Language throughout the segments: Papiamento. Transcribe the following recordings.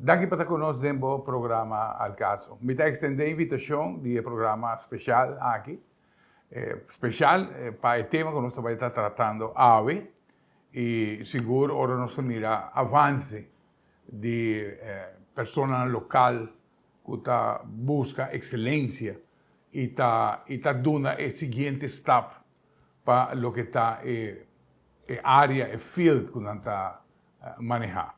Danki pa ta ku nos den bo programa Al Caso. Mi ta ekstendé invitashon di e programa speshal aki, speshal pa e tema ku nos ta bai ta tratando awe i sigur ora nos ta mira avanse di personanan lokal ku ta buska ekselensia i ta i ta duna e siguiente stap pa loke ta e e área, e field ku nan ta manehá.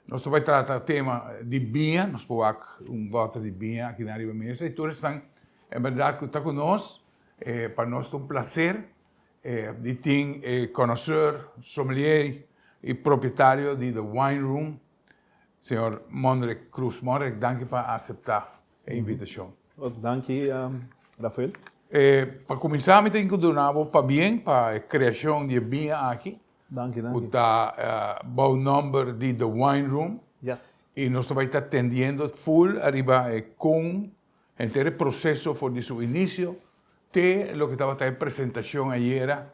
Nos ta bai trata tema di biña, nos por wak un bòter di biña aki nan riba mesa i tur esnan en bèrdat ku ta ku nos, pa nos ta un plaser di tin e konoseur, sommelier i propietario di The Wine Room, señor Mondrick Cruz. Mondrick, danki pa aseptá e invitashon. Danki, Rafael. Pa kuminsá mi tin ku duna bo pabien pa e kreashon di e biña aki. Danki, danki. Ku ta bou nòmber di The Wine Room. Yes. I nos ta bai ta tendiendo ful ariba e kon henter e proseso for di su inisio te loke tabata e presentashon ayera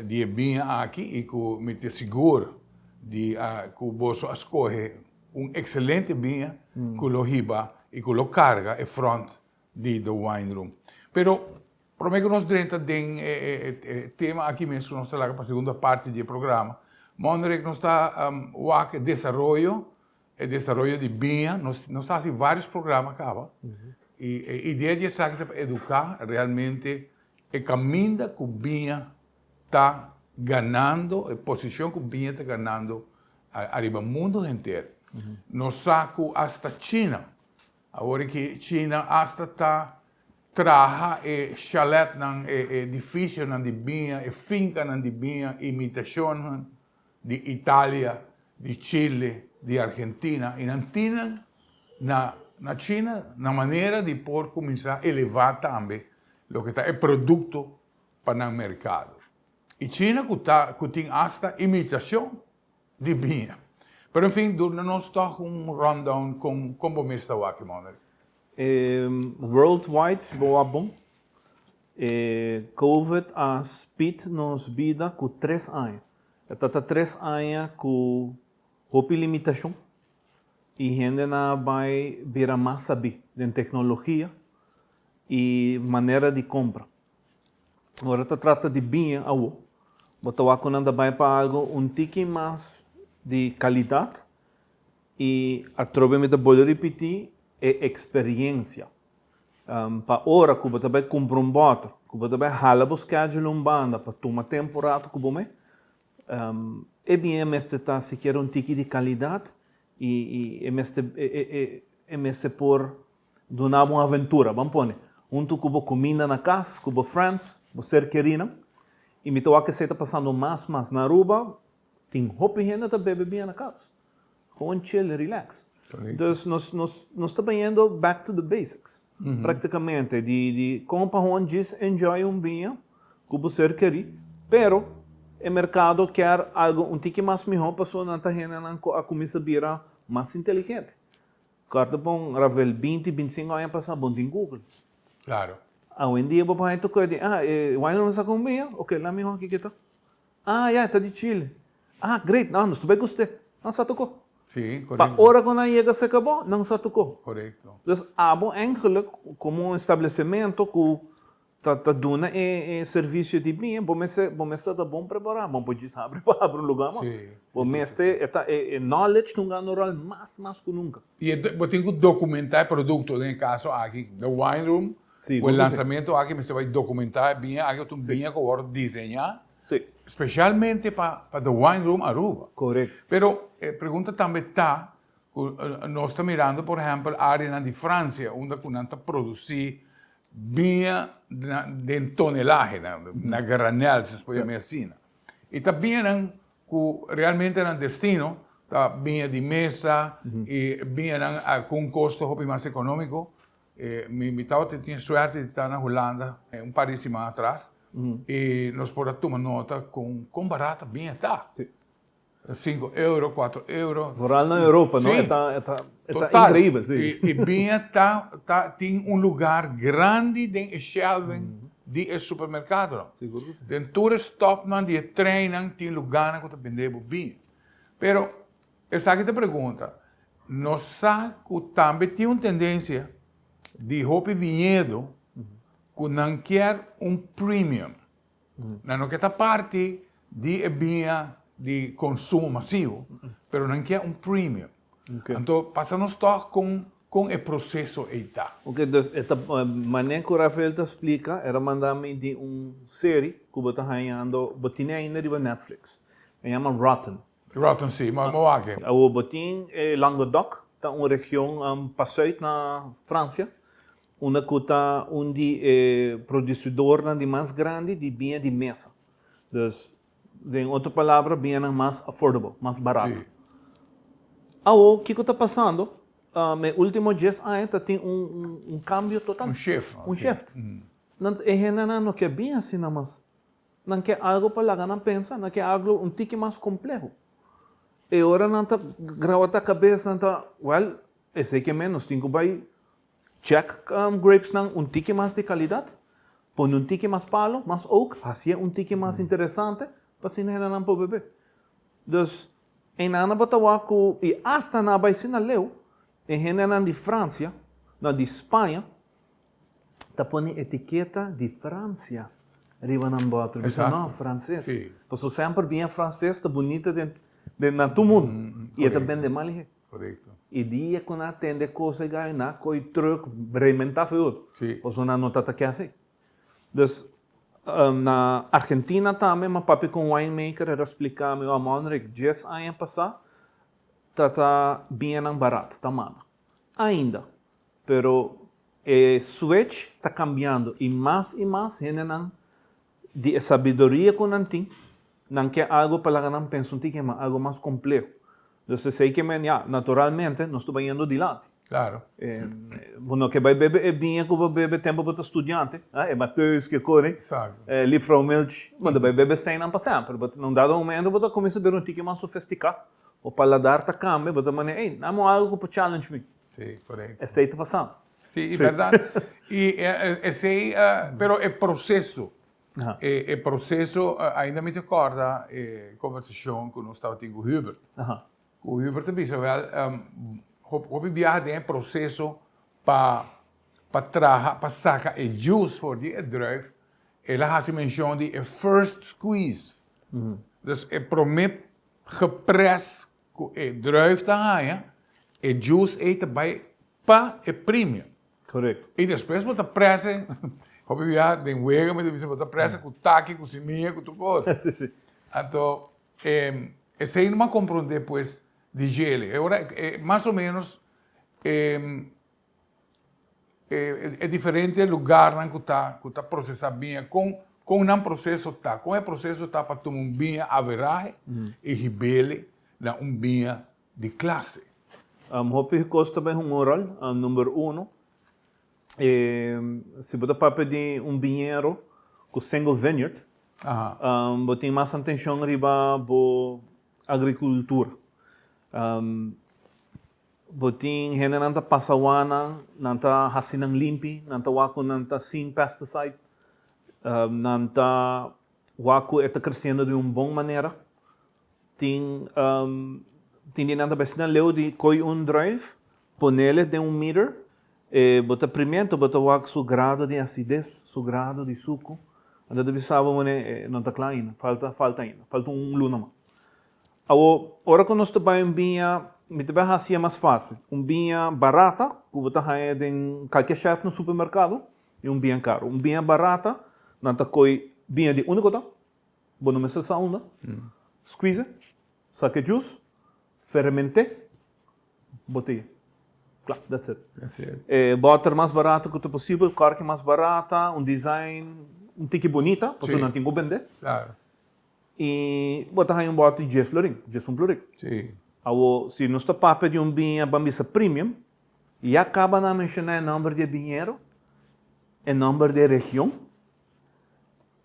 di e biña aki i ku mi ta sigur di ku boso a skohe un ekselente biña ku lo hiba i ku lo karga e front di The Wine Room. Pero prome ku nos drenta den e tema aki mes ku nos ta laga pa segunda parti di e programa, Mondrick nos ta wak e desaroyo, e desaroyo di biña, nos nos ta hasi varios programa kaba i e idea di esaki ta pa eduká realmente e kaminda ku biña ta ganando, e posishon ku biña ta ganando ariba mundu henter. Nos sa ku asta China Awor ki China asta ta traha e chaletnan, e edificionan di biña, e fincanan di biña, imitacionnan di Italia, di Chile, di Argentina, y nan tin nan na na China na manera di por cuminsa eleva tambe loke ta e producto pa nan mercado. Y China cu ta cu tin asta imitacion Di biña. Pero en fin, duna nos tòg un rundown kon kon bo mes ta wak e mòner. E worldwide si bo wak bon, e covid a speed nos bida ku tres aña. E ta ta tres aña ku hopi limitashon i hendenan a bai bira mas sabí den teknologia i manera di kompra. Ora ta trata di biña awo, bo ta wak ku nan ta bai pa algu un tiki mas di kalidat i atrobe mi ta bolbe ripití e eksperiensia. Pa ora ku bo ta bai kumpra un bòter, ku bo ta bai hala bo schedule un banda pa tuma tempu ratu ku bo me, e biña mester ta sikiera un tiki di kalidat i e mester e mester por Duna bo un aventura, ban pone, huntu ku bo kuminda na kas, ku bo friends, bo ser kerinan. I mi ta wak esei ta pasando mas mas. Na Aruba tin hopi hende ta bebe bia na kas. Gewoon chill, relax. Dus nos nos nos ta bayendo back to the basics, praktikamente, di di kon pa gewoon djis enjoy un biña ku bo ser keri, pero e merkado kier algo un tiki mas miho pasobra nan ta hendenan ku a kuminsa bira mas inteligente. Kòrta pon Ravel binti, bintisinko aña pasá bon tin Google. Klaro. Awendia bo por haña tur kos di ah e wine room sa kon biña? Ok la mi hoki kita. Ah ya e ta di Chile. Ah great ah nos ta bai gust'é. Nan sa tokó. Sí, Pa korekto. ora ku nan yega serka bo nan sa tokó. Korekto. Dus abo eigenlijk komo un establecimento ku Ta ta duna e e servicio di biña, bo mester bo mester ta bon prepará, bo no por djis habri pa habri un lugar mas. Sí, Bo sí, sí, sí, mester sí. e ta e e knowledge ta un gana ròl mas mas ku nunka. I e bo tin ku dokumentá e produkto, den e kaso aki The Wine Room, Sí, ku e ku si. lansamento aki mester bai dokumentá e biña aki, ota un Sí. biña ku a wòrdu diseñá Sí. spesialmente pa pa The Wine Room Aruba. Korekto. Pero e pregunta tambe ta ku nos ta mirando por ehèmpel áreanan di Fransia unda ku nan ta produsí Biña den tonelahe, na granel, si nos por yama asina. I ta biñanan ku realmente nan destino ta biña di mesa i biñanan ku un kosto hopi mas ekonómiko. Mi tabata tin suerte di ta na Hulanda un par di siman atras i nos por a tuma nota kon barata biña ta. Sinku euro, kuatro euro. Vooral na Europa, no? Sí. E ta, e ta, e ta Total. increibel, sí. I biña ta, ta tin un lugar grandi den e shelven di e supermerkadonan. Sigur ku sí. Den tur e stopnan di e treinnan tin lugarnan ku ta bende bo biña. Pero esaki ta pregunta, Nos sa ku tambe tin un tendensia di hopi viñedo ku nan kier un premium. Nan no ke ta parti di e biña di konsumo masivo, pero nan kier un premium. Anto pasa nos tòg kon kon e proseso ei ta. Oke, dus e ta manera ku Rafael ta splika, el a manda mi di un seri ku bo ta hañando, bo tene ainda riba Netflix. E yama Rotten. Rotten sí, ma bo wak e. Awor bo tin e Languedoc, ta un region pasuit na Francia, unda ku ta un di e produsidornan di mas grandi di biña di mesa. Dus, den otro palabra, biñanan mas affordable, mas barato. Awor, kiko ta pasando? E ultimo dies aña ta tin un kambio total. Un shift. Un shift. Nan, e hendenan no ke biña asina mas. Nan ke algo pa laga nan pensa, nan ke algo un tiki mas kompleho. E ora nan ta grawata kabes, nan ta, wèl, esei ke men nos tin ku bai chèk grapesnan un tiki mas di kalidat, pone un tiki mas palo, mas oak, hasié un tiki mas interesante pa asina hendenan por bebe. Dus, einan bo ta wak ku, i asta nan a bai asina leu, e hendenan di Fransia, no, di Spaña, ta pone etiketa di Francia riba nan bòter. Bisa no, franses. Pasobra semper biña franses ta bunita den den na tur mundu i e ta bende mal hei. I dia ku nan a tende kos ei gai nan a koi trùk rementá for otro. Pasobra nan no ta ta ke asei. Dus na Argentina tambe mi a papia ku un winemaker el a splika mi, Monrick, dies aña pasá ta ta biñanan barat ta manda. Ainda. Pero e switch ta cambiando y mas y mas hendenan di e sabiduria cu nan tin, nan ke algo pa laga nan pensa un tiki mas, algo mas compleho. Dus esey ke men, ya, naturalmente nos ta bayendo dilanti. Claro. Bo no ke bay bebe e biña cu bo bebe tempo bo ta studiante, e Mateus ke kore, Exacto. e Liefvrouwmilch, bo ta bay bebe eseynan pa semper. But na un dado momento bo ta cuminsa bira un tiki mas sofistica, bo paladar ta cambia, bo ta manera, ey, dame algo cu por challenge mi. Sí, korekto. Esei ta pasando. Sí, i bèrdat. I esei, pero e proseso, e proseso, ainda mi ta kòrda e kombersashon ku nos tabatin ku Hubert. Ku Hubert ta bisa, wèl, hopi biaha den e proseso pa pa traha, pa saka e juice for di e druif, el a hasi menshon di e first squeeze. Dus e promé gepres Ku e druif ta haña, e juice ei ta bai pa e premium. Korekto. I despues bo ta prese, hopi bia den wega mi ta bisa bo ta prese ku taki, ku simia, ku tur kos. Si, si. Anto, esei no a komprondé pues di djele. E ora, mas o menos e e diferente lugarnan ku ta ku ta prosesá biña, kon kon nan proseso ta, kon e proseso ta pa tuma un biña averahe i hib'el na un biña di klase. Hopi kos ta bai hunga un ròl. Number uno, si bo ta papia di un biñero ku single vineyard, bo tin mas atenshon riba bo agrikultura. Bo tin hendenan ta pasa wanan, nan ta hasi nan limpi, nan ta wak ku nan ta sin pesticide, nan ta wak ku e ta kresiendo di un bon manera. Tin tin di nan ta bai asina leu di koi un druif, ponele den un meter, e bo ta primiento bo ta wak su grado di asides, su grado di suku, anto ta bisa bo mane e no ta kla ainda, falta falta ainda, falta un luna mas. Awor, ora ku nos ta bai un biña, mi ta bai hasi e mas fásil. Un biña barata, ku bo ta haña den kalke shèf na supermerkado, i un biña karu. Un biña barata, nan ta koi biña di unda ku ta, bo no mester sa unda, squeeze, saka e juice, ferment'é, bot'é. Kla, that's it. That's it. E bòter mas barato ku ta posibel, kòrki mas barata, un design un tiki bunita, pasobra nan tin ku bendé. Klaro. I bo ta haña un bòt di djes florin, djes un florin. Sí. Awor, si nos ta papia di un biña, ban bisa premium, ya kaba nan menshoná e nòmber di e biñero, e nòmber di e region,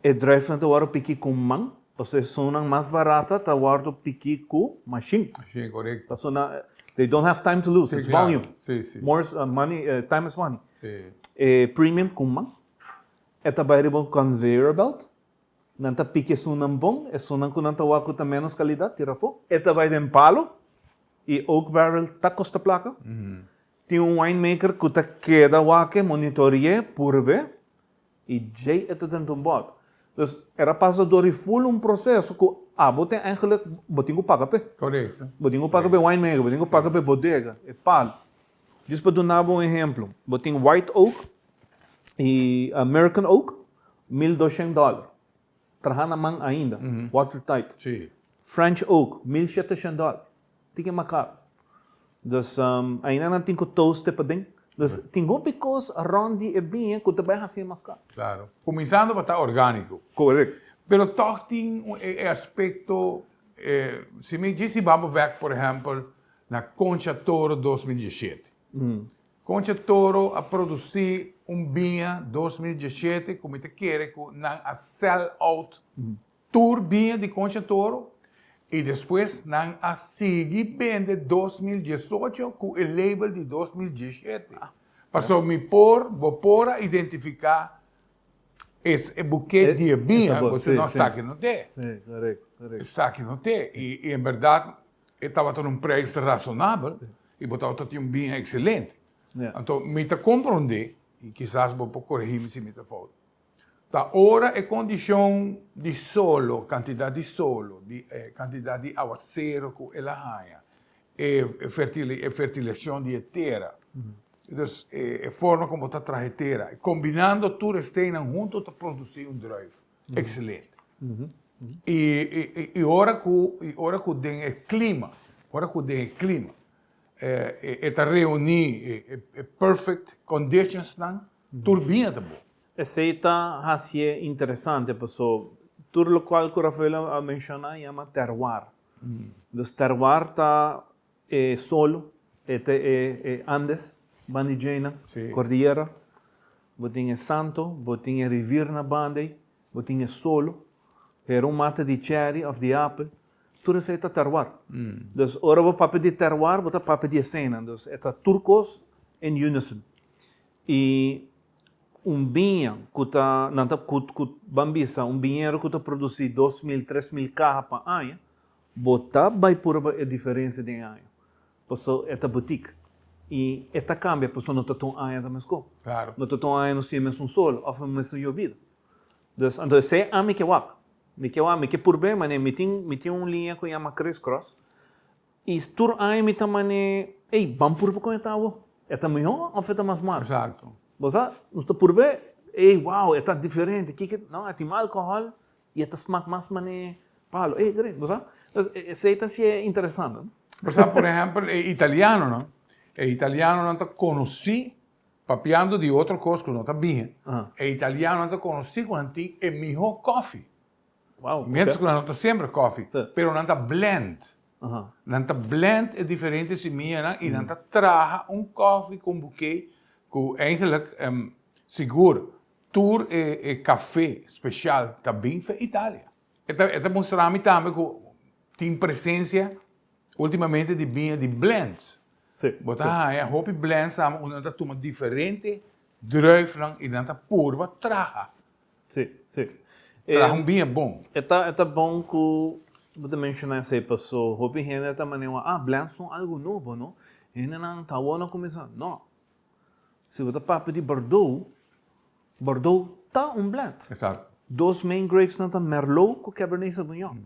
e druifnan ta wòrdu piki ku man, pasobra esunnan mas barata ta wòrdu piki ku mashin. Mashin, korekto. Pasobra they don't have time to lose, Sí, it's klaro. volume. Sí, sí. More is money, time is money. Sí. E premium ku man, e ta bai riba un conveyor belt, Nan ta piki esunnan bon, esunnan ku nan ta wak ku ta ménos kalidat, tira afó. E ta bai den palo, I oak barrel ta kosta plaka. Tin un winemaker ku ta keda wak e, monitore'é, purbe, i djei e ta drenta un bòt. Dus era pasa dor di ful un proseso ku abo ten eigenlijk bo tin ku paga p'e. Korekto. Bo tin ku paga p'e winemaker, bo tin ku paga p'e bodega, e palu. Djis pa duna bo un ehemplo, bo tin white oak i American oak, 1200 dòler. Traha na man ainda, watertight. Sí. French oak, 1700 dòler. Tin ke makar. Dus ainda nan tin ku toast e paden. Dus tin hopi kos rònt di e biña ku ta bai hasi e mas kar. Klaro. Kuminsando pa ta orgániko. Korekto. Pero tòg tin e aspekto, si mi djis hiba bo bèk por ehèmpel na Concha Toro 2017. Concha Toro a produsí un biña 2017 ku mi ta kere ku nan a sell out Tur biña di Concha Toro y despues nan a sigui bende 2018 cu e label di 2017. Pasobra mi por, bo por a identifica es e buket di e biña, bo si no esaki no te. Esaki no te. Y en berdad e tabata un prijs razonabel y bo tabata tin un biña excelente. Anto mi ta comprende, y kisas bo por coregi mi si mi ta fout, Ta ora e kondishon di solo, kantidat di solo, di e kantidat di awasero ku el a haña, e e fertilashon di e tera, dus e forma kon bo ta traha e tera, kombinando tur e steennan huntu ta produsí un druif ekselente. I i ora ku i ora ku den e klima, ora ku den e klima e ta reuní e perfect conditionsnan, tur biña ta bon. Esey ta hacié interesante paso tur locual cu Rafael a menciona yama terroir. Dus terroir ta e solo, e ta e Andes, banda di djeynan, cordillera, bo tin e santo, bo tin e rivier na banda ey, bo tin e solo, hera un mata di cherry of di apel, tur esey ta terroir. Dus ora bo papia di terroir bo ta papia di eseynan, dus e ta tur cos in unison. I un biña ku ta, nan ta, ku, ku, ban bisa, un biñero ku ta produsí 2000, 3000 kaha pa aña, bo ta bai purba e diferensia den e aña. Paso e ta butik. I e ta kambia paso no ta tur aña ta meskos. Klaro. No ta tur aña nos tin e mesun sol òf e mesun yobida. Dus, anto esei ami ke wak. Mi ke wak, mi ke purb'é, manera mi tin, mi tin un liña ku yama Criss Cross. I tur aña mi ta mane, ey, ban purba con e ta awo. E ta mihó of e ta mas mal? Exacto. Bo sa, nos ta purba, ey, wow, e ta diferente. Kiko, no, e tin mas alcohol y e ta smak mas mane palo. Ey, great, bo sa. Entonces, esey ta hacié interesante, no? Bo sa, por ehempel, e italianonan, e italianonan ta conocí, papiando di otro cos cu no ta bien, e italianonan ta conocí cu nan tin e mihó koffie. Wow, Mientras ku nan no ta sembra koffie, pero nan ta blend. Nan ta blend e diferente simianan i nan ta traha un koffie ku un buke ku eigenlijk sigur tur e e kafe speshal ta bin for Italia. E ta e ta mustra mi tambe ku tin presensia ultimamente di biña di blends. Bo ta haña hopi blends tambe unda nan ta tuma diferente druifnan i nan ta purba traha. Sí, sí. Traha un biña bon. E ta, e ta bon ku bo ta menshoná esei paso hopi hende ta manera, ah, blends ta un algu nobo, no? Hendenan ta awor no kuminsá. No. Si bo ta papia di Bordeaux, Bordeaux ta un blend. Exacto. Dos main grapesnan ta Merlot ku Cabernet Sauvignon.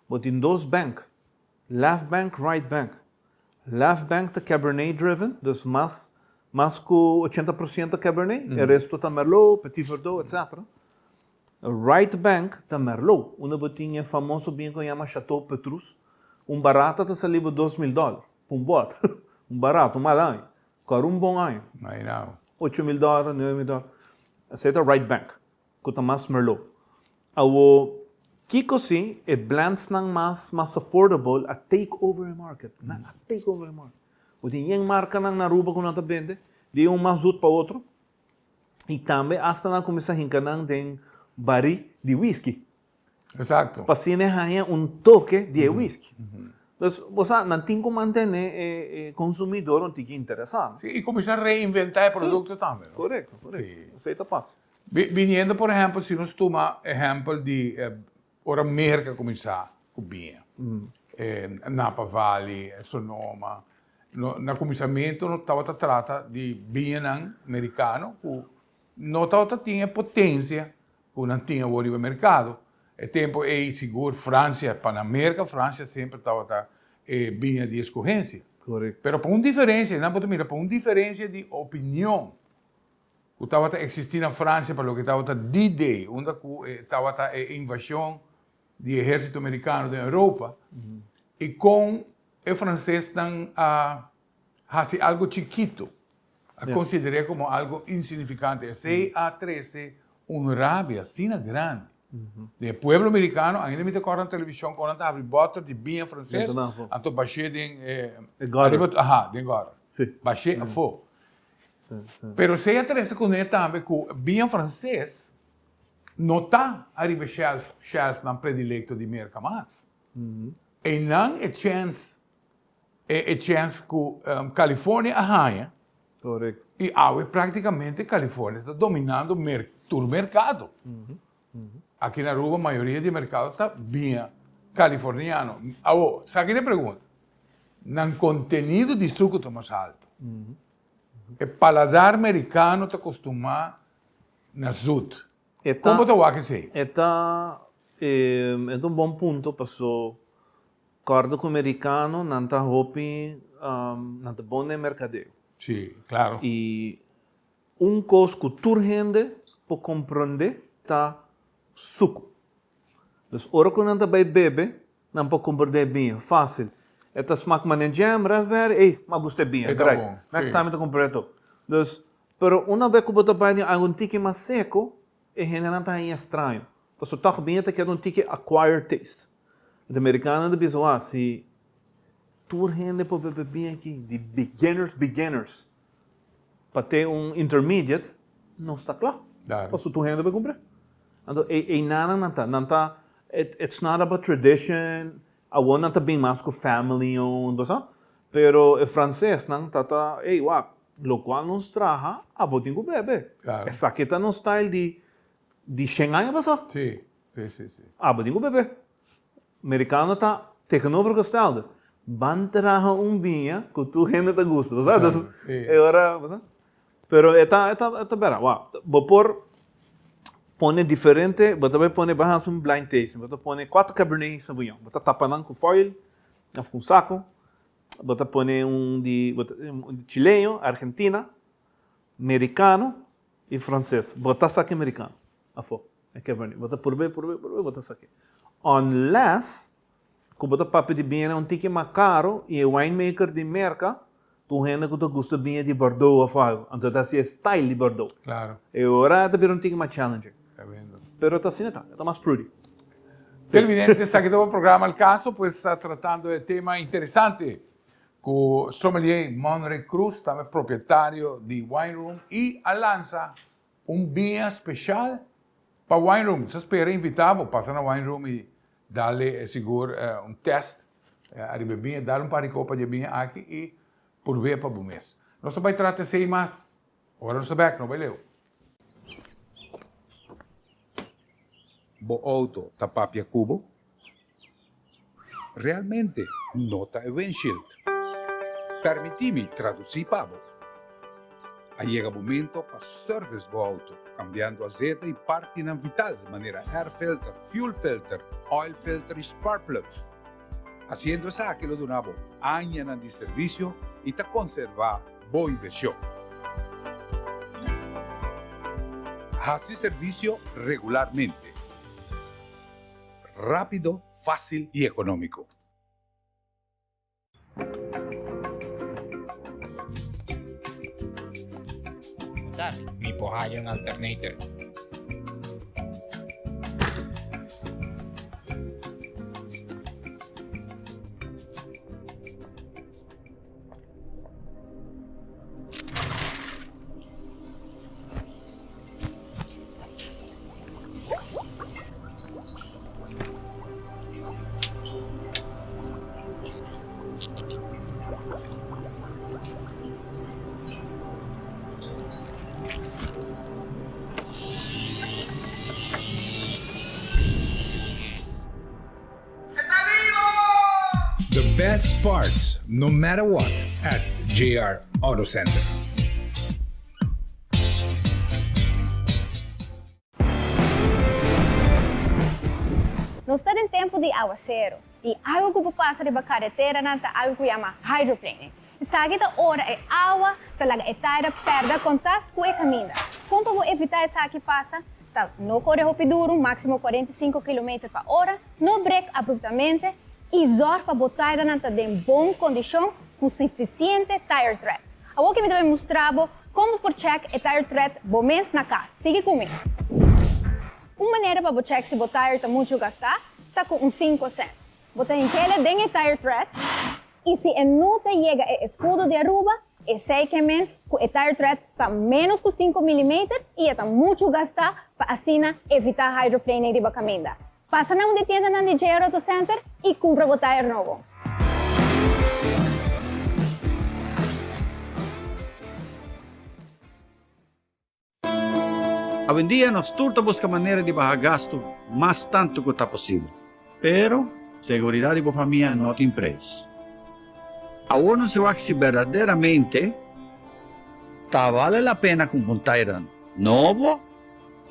Bo tin dos bank, left bank, right bank. Left bank ta Cabernet driven, dus mas mas ku 80% Cabernet, e resto ta Merlot, Petit Verdot, etc. Right bank ta Merlot, unda bo tin e famoso biña ku yama Chateau Petrus, un barata ta sali bo 2000 dòler pa un bòt, un barata, un mal aña, kòrda un bon aña, 8000 dòler, 9000 dòler, esei ta right bank. Ku ta mas Merlot. Awo, kiko si e blendsnan mas mas affordable a take over e market? Nan a take over e market. Bo tin yen markanan na Aruba ku nan ta bende, di un mas zoet pa otro. I tambe asta nan a kuminsá hinka nan den barí di whisky. Exacto. Pa asina e haña un toke di e whisky. Dus, bo sa, nan tin ku mantené e e konsumidor un tiki interesá. Sí, i kuminsá reinventá e produkto tambe, no? Korekto, korekto. Sí. Esei ta pasa. Biniendo por ehempel, si nos tuma ehempel di ora Merca cuminsa cu biña. Napa Valley, Sonoma. No, na kuminsamentu no tabata trata di biñanan merikano ku no tabata tin e potensia ku nan tin awor riba merkado. E tempu ei sigur Fransia, pa na Merka Fransia semper tabata e biña di eskohensia. Pero pa un diferensia, nan bo ta mira pa un diferensia di opinion ku tabata eksistí na Fransia pa loke tabata D-Day, unda ku e tabata e invashon di ehérsito merikano den Europa, i kon e fransesnan a hasi algu chikitu, a konsider'é komo algu insignifikante. Esei a trese un rabia asina grandi den e pueblo merikano. Ainda mi ta kòrda na televishon kon nan ta habri bòter di biña franses, anto bash'é den e gòter. Aha, den gòter. Bash'é afó. Pero esei a trese kuné tambe ku biña franses no ta ariba e shelf, shelfnan predilekto di Merka mas. Einan e chèns, e chèns ku California a haña, i awe praktikamente California ta dominando mer, tur merkado. Aki na Aruba mayoria di merkado ta biña californiano. Awo, sa ki ta e pregunta? Nan kontenido di suku ta mas alto. E paladar merikano ta kostumá na zut. Kon bo ta wak esei? E ta e ta un bon punto paso kòrda ku merikano nan ta hopi nan ta bon den merkadeo. Si, klaro. I un kos ku tur hende por komprondé ta suku. Dus ora ku nan ta bai bebe Nan por comprende biña facil. E ta smak mane jam, raspberry, ey, m'a gusta e biña, great. Next time mi ta compra eto. Dus, pero una bes cu bo ta bay den algo un tiki mas seco, e hendenan ta haña straño. Pasobra tog biña ta keda un tiki acquired taste. E americanonan ta bisa, wah, si tur hende por bebe biña aki, di beginners, beginners, pa te un intermediate, nos ta cla. Pasobra tur hende ta bay cumpra. Anto, eynanan nan ta, nan ta It's not about tradition, awor nan ta bin mas ku family owned, bo sa? Pero e francesnan ta ta, ey wak, lokual nos traha, abo tin ku bebe. Esaki ta nos style di di shen aña pasá. Sí, sí, sí, sí. Abo tin ku bebe. Merikano ta tegenovergestelde. Ban traha un biña ku tur hende ta gusta, bo sa? E ora, bo sa? Pero e ta, e ta, e ta bera. Wak, bo por pone diferente, bo ta bai pone, bai hasi un blind tasting, bo ta pone kuater Cabernet Sauvignon, bo ta tapa nan ku foil òf ku un saku, bo ta pone un di, bo ta, un di chileño, argentina, merikano i franses. Bo ta saka e merikano afó, e Cabernet. Bo ta purbe, purbe, purbe, bo ta saka. Unless Ku bo ta papia di biña un tiki mas karo i e winemaker di Merka ta un hende ku ta gusta biña di Bordeaux òf algu. Anto e ta hasi e style di Bordeaux. Klaro. E ora ta bira un tiki mas challenging. Ta bendo. Pero ta asina ta, e ta mas fruity. Televidente, esaki ta bo programa Al Caso, pues ta tratando e tema interesante ku sommelier Monrey Cruz, tambe propietario di Wine Room i a lansa un biña special pa Wine Room. Nos ta spera invita bo pasa na Wine Room i Dale sigur un test ariba e biña, dale un par di kopa di e biña aki i purbe pa bo mes. Nos ta bai trata esei mas ora nos ta bek, no bai leu. Bo auto ta papia ku bo? Realmente no ta e windshield. Permití mi tradusí pa bo. A yega momento pa service bo auto, cambiando azeta y partinan vital manera air filter, fuel filter, oil filter y spark plugs. Haciendo esaki lo duna bo añanan di servicio y ta conserva bo inversion. Haci servicio regularmente. Rapido, facil y economico. Mi por haya un alternator. Best parts no matter what at JR Auto Center. Nos ta den tempu di awaseru i algu ku por pasa riba kareteranan ta algu ku yama hydroplaning. Esaki ta ora e awa ta laga e taira pèrdè kontakt ku e kaminda. Kon pa bo evitá esaki pasa ta no kore hopi duru, máksimo 45 kilometer pa ora, no brek abruptamente i zòrg pa bo tairanan ta den bon kondishon ku sufisiente tire tread. Awor ki mi ta bai mustra bo kon bo por chèk e tire tread bo mes na kas. Sigui ku mi! Un manera pa bo chèk si bo tire ta muchu gastá ta ku un sinku sènt. Bo ta hink'ele den e tire tread i si e no ta yega e eskudo di Aruba, esei ke men ku e tire tread ta ménos ku sinku milimeter i e ta muchu gastá pa asina evitá hydroplaning riba kaminda. Pasa na un di tiendanan di JR Auto Center i kumpra bo tayer nobo. Awendia nos tur ta buska manera di baha gastu mas tantu ku ta posibel. Pero, seguridat di bo famia no tin preis. Awor nos wak si berdaderamente ta bale la pena kumpra un tayer nobo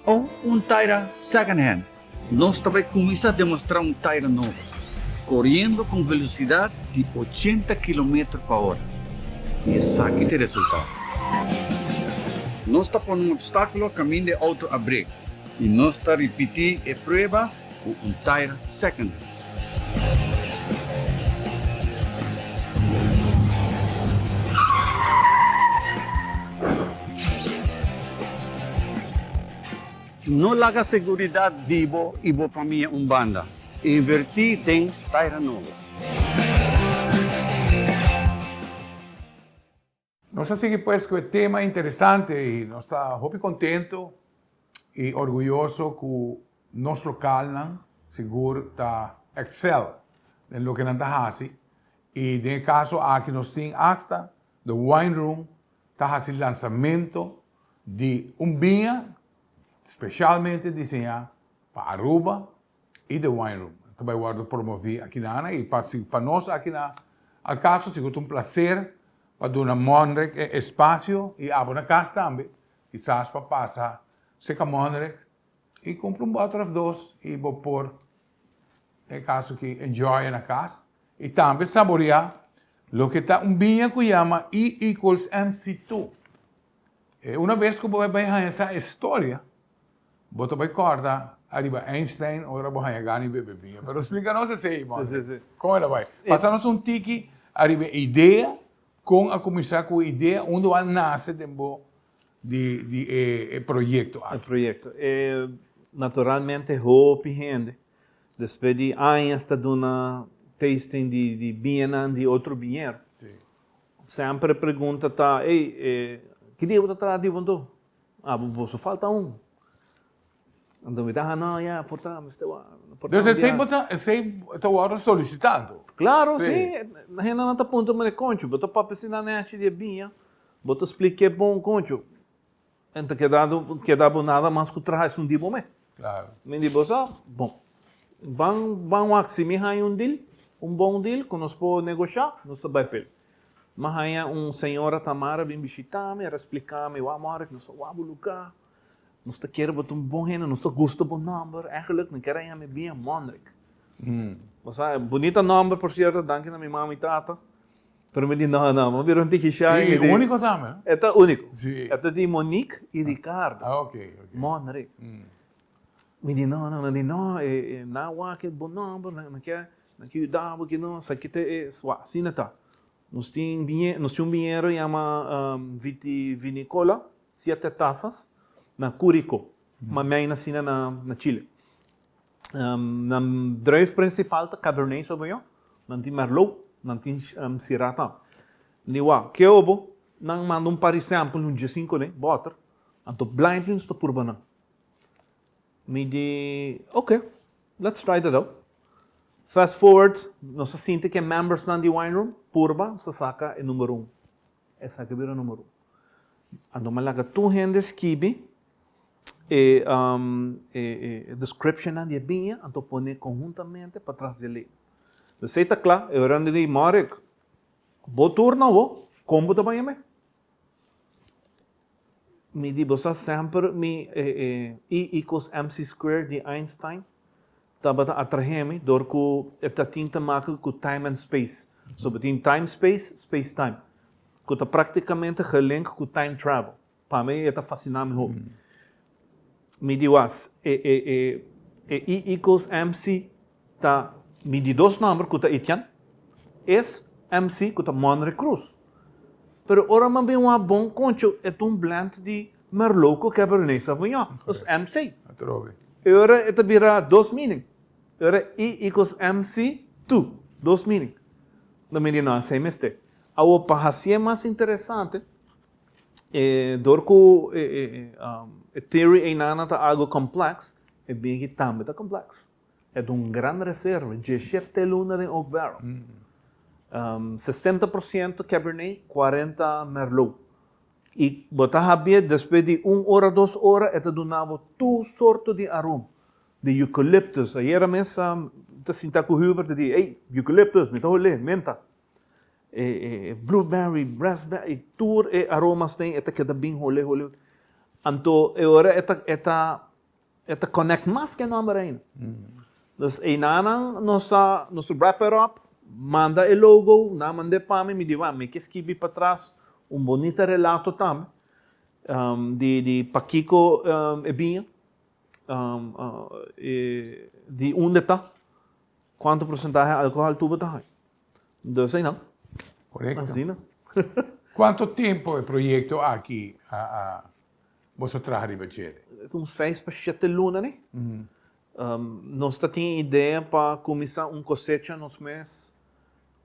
o un tayer second hand. Nos ta bai kuminsá demostrá un tayer nobo, koriendo ku un velosidat di ochenta kilometer pa ora. I esaki ta e resultado. Nos ta pone un opstákulo kaminda e outo a brek i nos ta ripití e prueba ku un tayer second hand. No laga seguridat di bo i bo famia un banda. Invertí den taira nobo. Nos a sigui pues cu e tema interesante y nos ta hopi contento y orguyoso cu nos localnan sigur ta excel den loke nan ta haci y den e caso aki nos tin hasta The Wine Room ta haci lansamento di un biña specialmente diseña pa Aruba y The Wine Room. Ta bay wordo promovi aki na Ana y pa pa nos aki na Alcaso sigur ta un placer pa duna Monrek e espacio y abo na cas tambe kisas pa pasa cerca Monrek y cumpra un boter of dos y bo por e caso aki enjoy na cas y tambe saborea loke ta un biña cu yama E equals MC two. E una bes ku bo bai bai haña sa e storia, bo ta bai kòrda ariba Einstein ora bo haña gana di bebe biña. Pero splika nos esei, Monte. Kon el a bai? Pasa nos un tiki ariba e idea, kon a kuminsá ku e idea, unda bo a nase den bo di di e proyekto aki. E proyekto. E naturalmente hopi hende despues di añas ta duna tasting di di biñanan di otro biñero. Semper e pregunta ta, ey, e, ki dia bo ta traha di bo anto? Ah, bo, boso falta un. Anto mi ta, ah, no, ya, por ta, mester wa, por ta Dus un esey dia. bo ta, esey ta wòrdu solisitá anto? Klaro, si. Hendenan ta puntra mi, Concho, bo ta papia asina nechi di e biña, bo ta splik'é bon, Concho. En ta keda keda bo nada mas ku traha esun di bo me. Claro. Mi di bo sa, bon, ban ban wak si mi haña un deal, un bon deal ku nos por negoshá, nos ta bai p'el. Mi a haña un señora Tamara bin bishitá mi, el a spliká mi, wak Marek, nos ta wak bo lugá, nos ta kere bo ta un bon hende, nos ta gusta bo nòmber, eigenlijk mi ker a yama e biña Monrik. Bo sa, bunita nòmber por sierto, danki na mi mama i tata. Pero mi di, no, no, mi bira un tiki shy. I úniko tambe? E ta úniko. Si. E ta di Monique i Ricardo. Ah, ok, ok. Monrik. Mi di, no, no, mi di, no, e, e nan wak e bo nòmber, nan, nan ke, nan ke yuda bo ki no, esaki ta e, wak, asina ta. Nos tin biñe, nos tin un biñero yama Viti Vinicola, Siete Tazas, na Curicó, ma mi a ina asina na, na Chile. Nan druif principal ta Cabernet Sauvignon, nan tin Merlot, nan tin Syrah tambe. Ni wak, ke obo, nan manda un par di sample, un diesinco den, boter, anto blindly nos ta purba nan. Mi di, ok, let's try that out. Fast forward, nos a sinti ke membersnan di Wine Room purba, nos a saka e number un. Esaki bira number un. Anto mi a laga tur hende skibi e e descriptionnan di e biña, anto pone konhuntamente patras di e label. Esei ta kla, e ora di Marek, bo turno awo, kon bo ta baña me? Mi di bo sa semper mi e E equals MC squared di Einstein tabata atrahe mi dor ku e ta tin te maken ku time and space. So bo tin time space, space time ku ta praktikamente gelink ku time travel. Pa mi e ta fasina mi hopi. Mi di was e e e e E equals MC ta mi di dos nomber ku ta Etienne es MC ku ta Monre Cruz. Pero ora mi a bin wak bon concho e ta un blend di Merlot ku Cabernet Sauvignon. Dus MC. Atrobe. E ora e ta bira dos meaning. E ora E equals MC tu, dos meaning. Dan mi di no asei mester. Awor pa hacié mas interesante E dor ku e theory einan ta algo complex, e bien aki tambe ta complex. E ta un gran reserva, diesshete luna den oak barrel. 60% Cabernet, 40 Merlot. I bo ta habié despues di un ora, dos ora e ta duna bo tur sorto di aroma. Di eucalyptus, ayera mes mi ta sinta ku Hubert ta di, ey, eucalyptus, mi ta holé, menta. E blueberry, raspberry, tur e aromas den e ta keda bin hole hole. Anto e ora e ta e ta e ta connect mas ku e nomber ainda. Dus einanan nos a nos a wrap it up, manda e logo, nan a mand'é pa mi, mi di wak mi ke skibi patras un bonita relato tambe di di pakiko e biña, di unda e ta, kuantu porcentahe alcohol tur bo ta haña. Dus einan. Correcto. Asina. Cuanto tempo e proyecto aki a a boso traha riba djere? Un seis pa shete luna ni. Nos ta tin idea pa cuminsa un cosecha nos mes,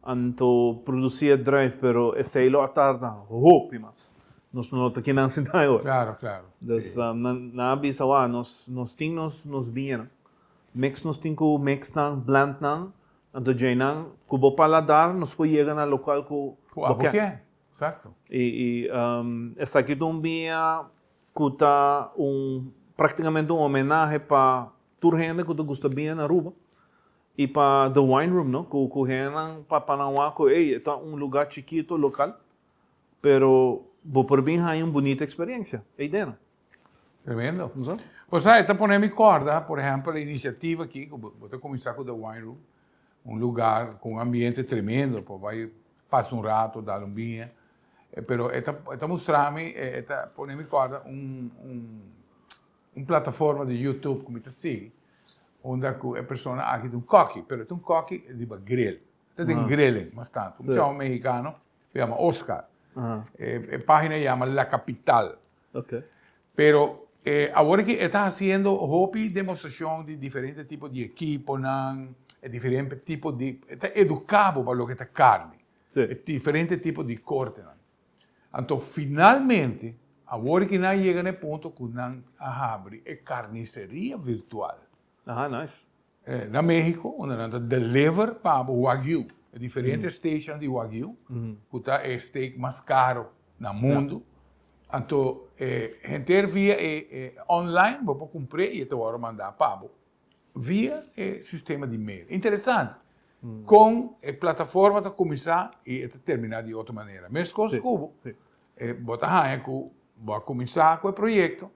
anto produci e druif, pero esey lo a tarda hopi mas. Nos no ta kinan sinta ahora. Claro, claro. Dus nan a bisa, wak, nos nos tin nos nos biñanan. Mix nos tin cu mix nan, blend nan, Anto djeinan ku bo paladar nos por yega na lokual ku bo ke. Ku abo ke, eksakto. I esaki ta un biña ku ta un praktikamente un homenahe pa tur hende ku ta gusta biña na Aruba i pa The Wine Room no, ku ku hendenan pa pa nan wak ku ey e ta un lugar chikito lokal pero bo por bin haña un bunita eksperensia eydena. Tremendo. Bo sa, e ta pone mi corda, por ehempel, e iniciativa aki, cu bo ta cuminsa cu The Wine Room, un lugar cu un ambiente tremendo, por bay pasa un rato, dal un biña, pero e ta, e ta mustra mi, e ta pone mi corda un, un, un plataforma di YouTube cu mi ta sigui, unda cu e persona aki ta un koki, pero e ta un koki riba grill, ta den grilling mas tanto, un chavo mexicano, cu yama Oscar, e pagina yama La Capital. Okay. Pero eh, awor ki e ta haciendo hopi demostracion di diferente tipo di equiponan, e diferente tipo di, e ta educa bo pa loke ta carni. Sí. E diferente tipo di cortenan. Anto finalmente, awor ki nan a yega na e punto cu nan a habri e carniceria virtual. Aha, nice. Na Mexico, unda nan ta deliver pa bo wagyu, e diferente station di wagyu, ku ta e steak mas karo na mundu. Anto henter via e online bo por kumpr'é i e ta wòrdu mandá pa bo via e sistema di mail. Interesante kon e plataforma ta kuminsá i e ta terminá di otro manera. Meskos ku bo, bo ta haña ku bo a kuminsá ku e proyekto,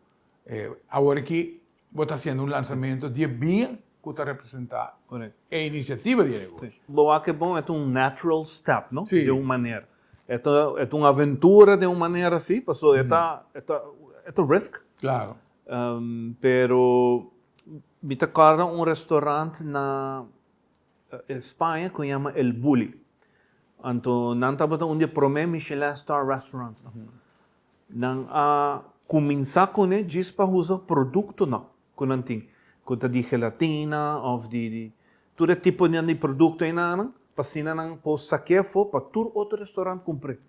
aworakí Bo ta haciendo un lanzamento di e biña cu ta representa e iniciativa di e negoshi. Bo wak e bon, e ta un natural step, no? Sí. Den un manera. E ta, e ta un aventura den un manera si, pasobra e ta, e ta, e ta risk. Claro. Pero mi ta corda un restaurant na Spaña cu yama El Bulli. Anto nan tabata un di e prome Michelin star restaurants nan. Nan a kuminsá kuné djis pa usa produktonan ku nan tin, ku ta di gelatina òf di di tur e tiponan di produkto einanan, pa asina nan por sak'é afó pa tur otro restorant kumpr'é.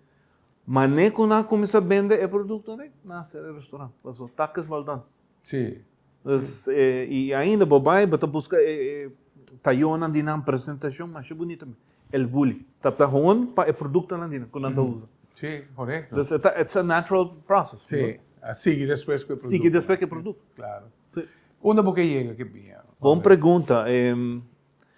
Manera ku nan a kuminsá bende e produktonan ei, nan a sera e restorant, pasobra tak es well done. Sí. Dus, i ainda bo bai, bo ta buska e e tayónan di nan presentashon masha bunita mes. El Bulli. Ta ta hon pa e produktonan di nan ku nan ta usa. Sí, korekto. Dus e ta, it's a natural process. Sí, a sigui despues ku e produkto. Sigui despues ku e produkto. Klaro. Unda bo ke yega ke biña? Bon pregunta.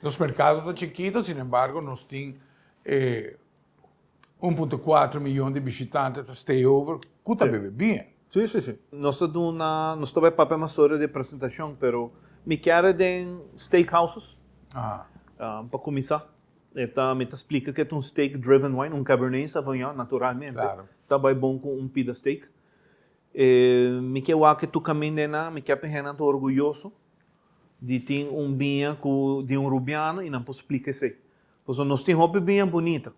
Nos mercado ta chikito, sin embargo nos tin 1.4 miyon di bishitante ta stay over cu ta bebe biña. Si, si, si. Nos ta duna, nos ta bay papia mas sobre di presentacion, pero mi kier den steak houses, pa cuminsa. E ta, mi ta splica cu e ta un steak driven wine, un Cabernet Sauvignon naturalmente, ta bay bon cu un pida steak. Mi ke wak e tur caminda eynan, mi kier pa hendenan ta orguyoso di tin un biña cu di un Rubiano y nan por splica esey. Pasobra nos tin hopi biña bunita,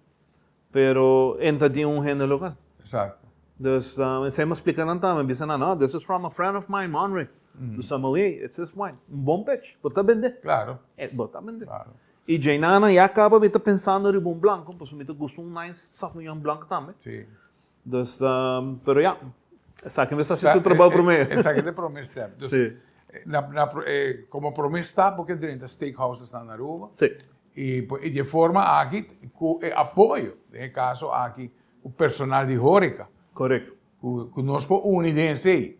pero e ta di un hende local. Exacto. Dus esey mi a splica nan tambe, mi bisa nan, no, this is from a friend of mine, Monrick, dus sommelier, it's his wine. Un bon pech, bo ta bende. Claro. Bo ta bende. Claro. Y djeinana ya caba mi ta pensando riba un blanco, pasobra mi ta gusta un nice Sauvignon Blanc tambe. Si. Dus, pero ya, esaki mester hasi su trabou promé. Esaki ta e promé step. Dus, na, na, komo promé stap bo ke drenta steakhouses na Aruba. Sí. I di e forma aki, ku e apoyo, den e kaso aki, ku personal di horeca. Korekto. Ku nos por uni den esei.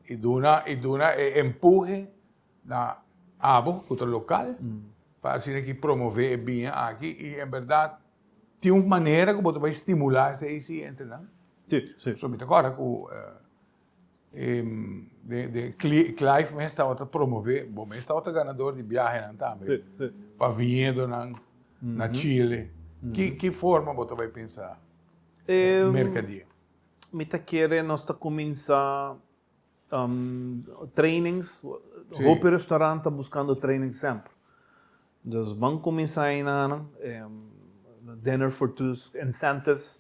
I duna, i duna e empuhe na abo ku ta lokal, pa asina ki promové e biña aki. I en bèrdat Tin un manera ku bo ta bai stimulá esei si entre nan? Sí, sí. So mi ta kòrda ku de Clive mes tabata promové, bo mes tabata ganador di biahenan tambe. Sí, sí. Pa viñedonan na Chile. Ki ki forma bo ta bai pensa merkadía? Mi ta kere nos ta kuminsá Trainings, hopi restaurant ta buscando trainings semper. Dus ban cuminsa eynan, dinner for twos, incentives.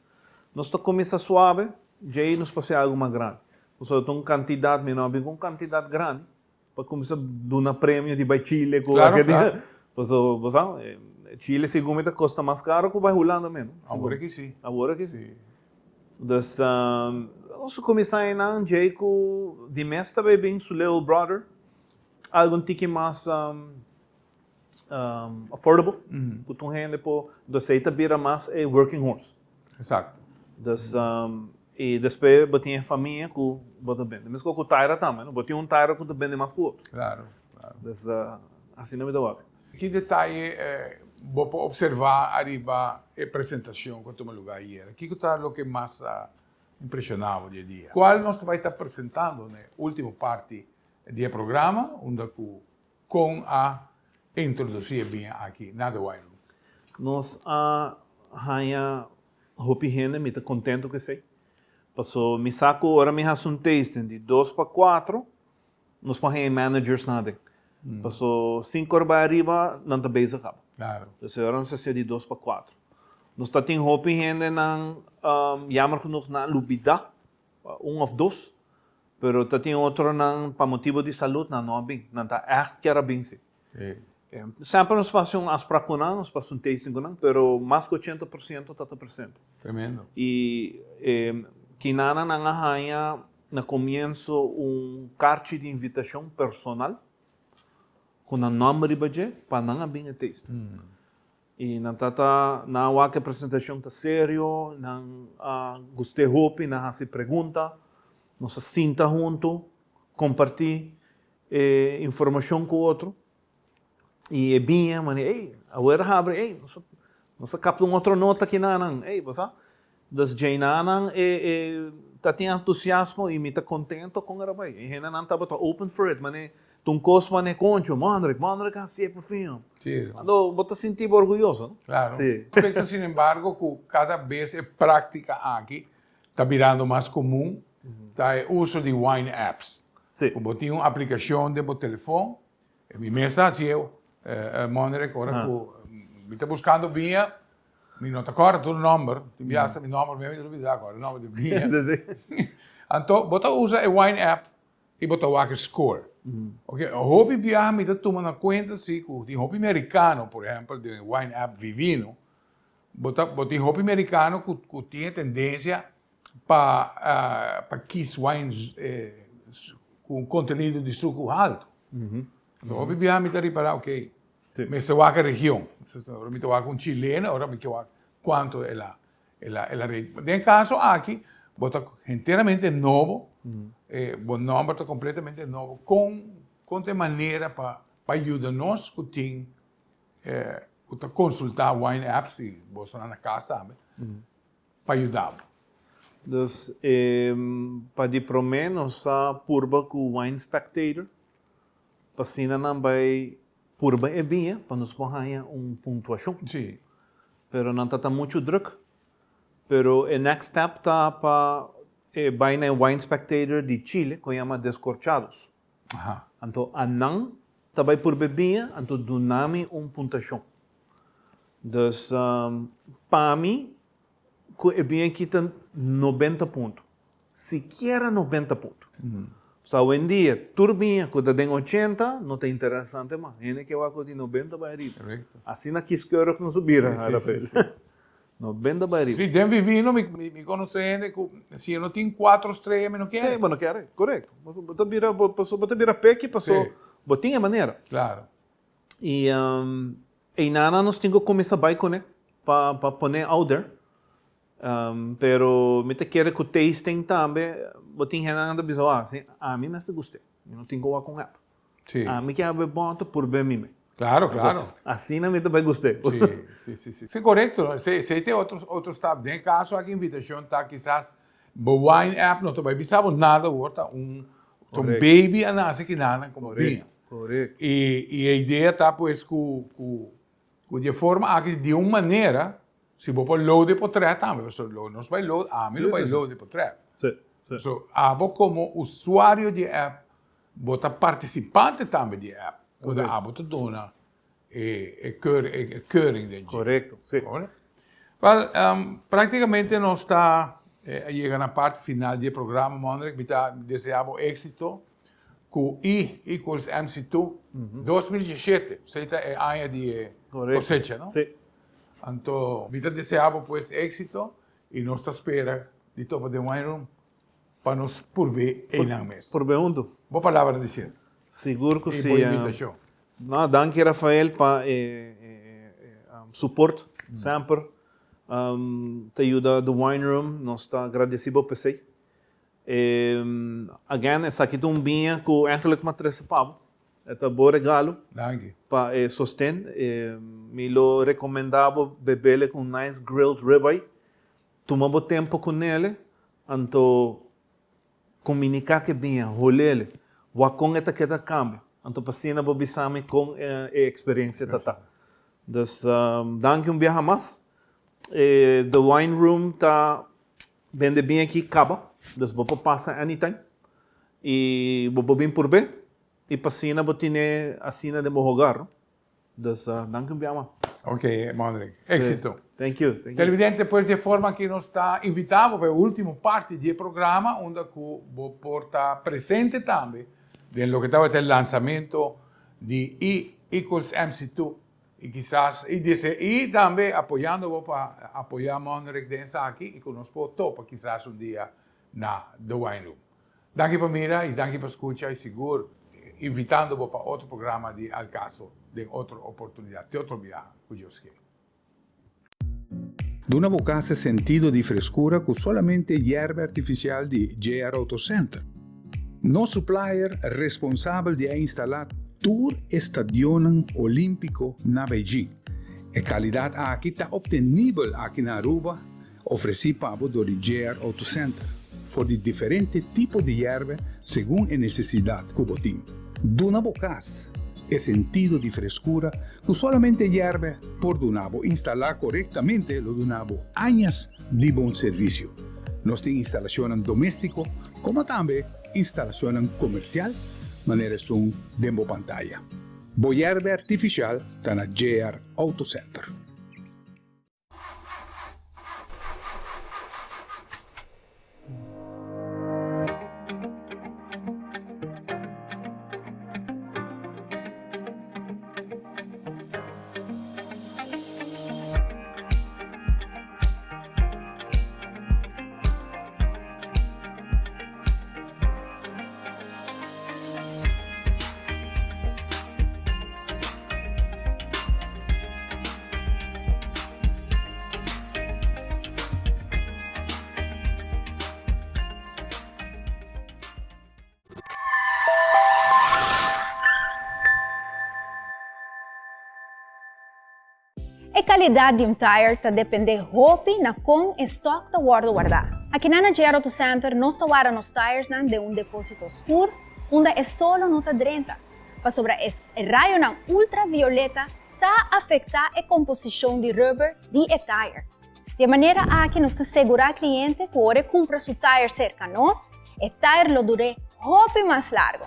Nos ta cuminsa suave, djey nos por haci algo mas grandi. Pasobra ta un cantidad, mi no a bin cu un cantidad grandi pa cuminsa duna premio di bay Chile cu Claro, claro. Pasobra bo sa, Chile segun mi ta costa mas caro cu bay Hulanda mes, no? Awor aki si. Awor aki si. Dus nos a kuminsá einan djei ku di mes ta bay bin su little brother, algu un tiki mas affordable, ku tur hende por, dus ei ta bira mas e working horse. Exacto. Dus i despues bo tin e famia ku bo ta bende. Meskos ku taira tambe, no? Bo tin un taira ku ta bende mas ku otro. Claro, claro. Dus asina mi ta wak. Ki detaye bo por observá ariba e presentashon ku a tuma lugá ayera? Kiko ta loke mas a impreshoná bo di e dia? Kual nos ta bai ta presentando na e último parti di e programa, unda ku kon a introdusí e biña aki na The Wine Room? Nos a haña hopi hende, mi ta kontento ku esei. Paso mi sa ku ora mi hasi un tasting di dos pa kuatro, Nos por haña managers nan aden. Paso sinku ora bai ariba nan ta bezig kaba. Claro. Entonces ora nos hacia di dos pa cuatro. Nos ta tin hopi hendenan jammer genoeg nan a lubida un of dos, pero ta tin otronan pa motibo di salud nan no a bin. Nan ta echt kier a bin si. Sí. Semper nos por haci un afspraak cu nan, nos por haci un tasting cu nan, pero mas cu 80% ta ta presente. Tremendo. Y kinanan nan a haña Na komienso un karchi di invitashon personal ku nan nòmber riba dje pa nan a bin e tasting. I nan tata nan a wak e presentashon ta serio, nan a gust'é hopi, nan a hasi pregunta, nos a sinta huntu, kompartí e informashon ku otro. I e biña manera, ey, awer a habri, ey, nos a, nos a kapta un otro nota aki nanan, ey, bo sa? Dus djeinanan e, e ta tin entusiasmo i mi ta kontento kon era bai. E hendenan tabata open for it, mane ta un kos mane koncho, Mondrick, Mondrick a hasié por fin, hom. Sí. Anto bo ta sinti bo orguyoso, no? Claro. Sí. Aspecto sinembargo ku kada bes e práktika aki ta birando mas komun ta e uso di wine apps. Sí. Ku bo tin un aplikashon den bo telefon Mi mes ta hasié Monrek ora ku mi ta buskando biña, mi no ta kòrda tur nòmber, tin bia asta mi nòmber mes mi ta olbidá kòrda e nòmber di biña. Anto bo ta usa e wine app i bo ta wak e score. Oke, hopi biaha mi ta tuma na kuenta si ku tin hopi merikano, por ehèmpel den e wine app Vivino, bo ta bo tin hopi merikano ku ku tin e tendensia pa pa kis wine ku un kontenido di suku haltu. Anto hopi biaha mi ta ripará, ok, mester wak e region. Ora mi ta wak un chileno, ora mi ke wak kuantu el a el a el a rei. Den e kaso aki bo ta henteramente nobo, bo nòmber ta kompletamente nobo. Kon kon ta e manera pa pa yuda nos ku tin. ku ta konsultá wine apps i bosonan na kas tambe pa yuda bo. Dus pa di promé nos a purba ku Wine Spectator pa asina nan bai purba e biña pa nos por haña un puntuashon. Sí. Pero nan ta ta muchu druk. Pero e next step ta pa e bai na e Wine Spectator di Chile ku yama Descorchados. Aha. Anto anan ta bai purba e biña anto duna mi un puntashon. Dus pa mi ku e biña aki ta nobenta punto. Sikiera nobenta punto. So awendia tur biña ku ta den ochenta no ta interesante mas. Hende ke wak ku di nobenta bai ariba. Korekto. Asina kiskeurig nos a bira, Sí, sí, Rafael. sí, sí. Nobenta bai ariba. Sí, den vivino mi mi konosé hende ku si e no tin kuatro strea mi no kere. Sí, bo no kere. Korekto. Bo ta bira bo ta bira peki paso bo tin e manera. Klaro. I einana nos tin ku kuminsá bai kuné pa pa pone out there. Pero mi ta kere ku tasting tambe bo tin hendenan ta bisa wak si ami mester gust'é mi no tin ku wak un app. Sí. Ami ke hab'é bòter por be mi me. Claro, claro. Entonces, asina mi ta bai gust'é. Sí, sí, sí, sí. Sí, korekto. Esei ta e otro, otro stap. Den e kaso aki invitashon ta kisas bo wine app no ta bai bisa bo nada awor, ta un, ta un baby a nase kinanan komo biña. Korekto. I, i e idea ta pues ku, ku, ku di e forma aki di un manera si bo por load e potrèt tambe, pasobra lo nos bai load, ami lo bai load e potrèt. Sí, sí. So, abo komo usuario di e app Bo ta participante tambe di e app, unda abo ta duna e keuring den dje. Correcto, si. Wel, practicamente nos ta a yega na parti final di e programa, Mondrick. Mi ta desea bo exito cu E equals MC two 2017, esey ta e aña di e cosecha, no? Si. Anto, mi ta desea bo pues exito y nos ta spera di topa den Wine Room. Pa nos purb'é einan mes. Purb'é huntu. Bo palabra di sier. Sigur ku si. I bo invitashon. No, danki Rafael pa e support semper ta yuda The Wine Room. Nos ta gradesi bo p'esei. Again, esaki ta un biña ku eigenlijk mi a trese pa bo. E ta bo regalo. Danki. Pa e sosten. Mi lo rekomendá bo bebele ku un nice grilled ribeye. Tuma bo tempo ku nele, anto komuniká ke biña, holele, wak kon e ta keda kambia. Anto pa asina bo bisa mi kon e eksperensia ta ta. Dus danki un biaha mas. E The Wine Room ta bende biña aki kaba, dus bo por pasa anytime i bo por bin purb'é i pa asina bo tine asina den bo hogar. Dus danki un biaha. Ok, Mondrick. Éxito. Thank you. Thank you. Televidente, pues di e forma aki nos ta invita bo pa e ultimo parti di e programa unda cu bo por ta presente tambe den loke tabata e lansamento di E equals MC two y kisas y dese y tambe apoyando bo pa apoya Mondrick den esaki y cu nos por topa kisas un dia na The Wine Room. Danki pa mira y danki pa scucha y sigur invitando bo pa otro programa di Al Caso den otro oportunidad. Te otro biaha, cu Dios kier. Duna bo cas e sentido di frescura cu solamente yerba artificial di JR Auto Center. Nos supplier responsabel di a instala tur e stadionnan olimpico na Beijing. E calidad aki ta obtenibel aki na Aruba Ofresí pa bo dor di JR Auto Center for di diferente tipo di yerbe segun e nesesidat ku bo tin. Duna bo kas e sentido di freskura ku solamente yerbe por duna bo. Instalá korektamente lo duna bo añas di bon servisio. Nos tin instalashonnan doméstiko komo tambe instalashonnan komersial manera esun den bo pantaya. Bo yerbe artifisial ta na JR Auto Center. calidad di un tire ta depende hopi na con e stock ta wordo warda. Akinan na JR Auto Center nos ta warda nos tiresnan den un deposito scur unda e solo no ta drenta, pasobra e rayonan ultravioleta ta afecta e composicion di rubber di e tire. Di e manera aki nos ta segura cliente cu ora e cumpra su tire cerca nos, e tire lo dur'é hopi mas largo.